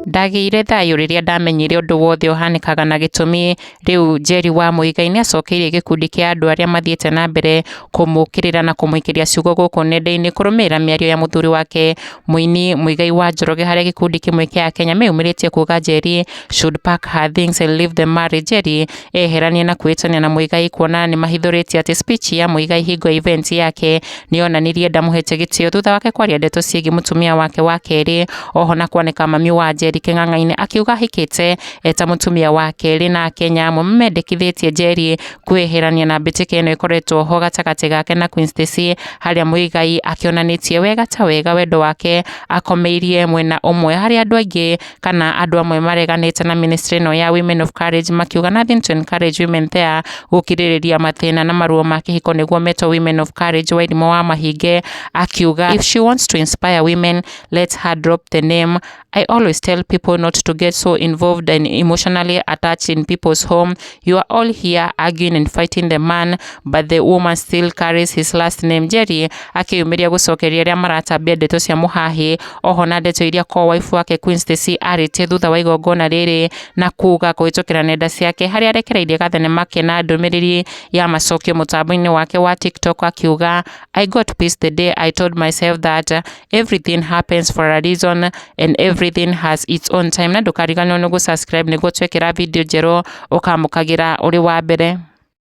Ndagĩire thayũ rĩrĩa ndamenyire ũndũ wothe ũhanĩkaga na gĩtũmi. Rĩu Njeri wa Mũigai nĩ acokeirie gĩkundi kĩa andũ arĩa mathiĩte na mbere kũmũkĩrĩra na kũmũikĩria ciugo gũkũ nenda-inĩ kũrũmĩrĩra mĩario ya mũthuri wake mũini Muigai wa Njoroge, harĩa gĩkundi kĩmwe kĩa Akenya meyumĩrĩtie kuga Njeri should pack her things and leave the marriage. Njeri eheranie na kwĩtania na Muigai, kuona nĩ mahithũrĩtie atĩ speech ya Muigai hingo ya event yake nĩyonanirie ndamũhete gĩtĩo thutha wake kwaria ndeto ciĩgiĩ mũtumia wake wa kerĩ. Oho na kwanĩka mami wa Njeri kĩng'ang'a-inĩ akiuga ahikĩte eta mũtumia wa kerĩ, na Akenya amwe mendekithĩtie Njeri kwĩyeherania na mbĩtĩka ĩno ĩkoretwo ho gatagatĩ gake na Queen Stacy, harĩa Muigai akĩonanĩtie wega ta wega wendo wake akomeirie mwena ũmwe, harĩa andũ aingĩ kana andũ amwe mareganĩte na ministry ĩno ya Women of Courage makiuga nothing to encourage women there gũkirĩrĩria mathĩna na maruo ma kĩhiko nĩguo metwo Women of Courage. Wairimũ wa Mahinge akiuga, "If she wants to inspire women, let her drop the name. I always tell people not to get so involved and emotionally attached in people's home. You are all here arguing and fighting the man, but the woman still carries his last name." Njeri akĩyumĩria gũcokeria arĩa maratambia ndeto cia mũhahi, oho na ndeto iria co-wife wake Queen Stacy arĩtie thutha wa igongona rĩrĩ, na kuga kũhĩtũkĩra nenda ciake, harĩa arekereirie gathenema kena ndũmĩrĩri ya macokio mũtambo-inĩ wake wa TikTok, akiuga, "I got peace the day I told myself that everything happens for a reason and everything has its own time." Na ndũkariganĩrwo nĩ gũ subscribe nĩguo twekĩra video njerũ ũkamũkagĩra ũrĩ wa mbere.